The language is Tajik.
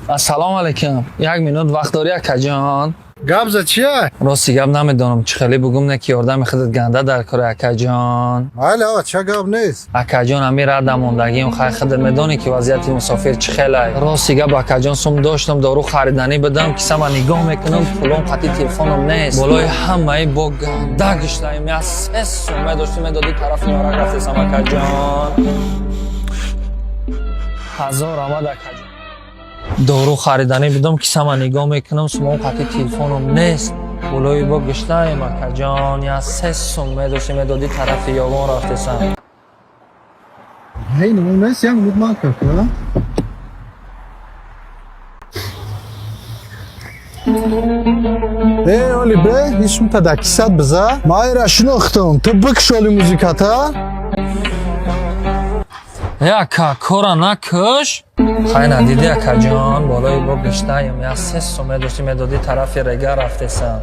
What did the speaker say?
Ассалому алайкум. Як минут вақт дорӣ, акаҷон? Гап за чия? Рости гап, намедонам, чӣ хеле бугум, не ки ёрдами худат ганда дар кори, акаҷон. Майли, ава, ча гап нест. Акаҷон, ами рада мондагиам, хай, худат медонӣ, ки вазъияти мусофир чӣ хелай. Рости гап, акаҷон, сум доштам, дору хариданӣ бидам, кисама нигоҳ мекунам, пулом қати телефоном нест. Болои ҳамаи бо ганда гиштаем, я 3 сум медоштӣ, медодӣ, тарафи норак рафтесам, акаҷон. Ҳазор омад, акаҷон. Дору хариданӣ бидам, кисама нигоҳ мекунам, сумом қати телефоном нест. Болои бо гиштаем, акаҷон, я 3 сум медоштӣ, медодӣ, тарафи ёвон рафтесам. Ҳей, ному нест, як минут ман кака. Эй, оли бе, ин сумта да кисат биза. Майра шинохтам, ту бикшоли музиката. Яка, кора накуш. Хай, надидӣ, акаҷон, болои бо гиштаем, я 3 сум медоштӣ, медодӣ, тарафи рега рафтесам.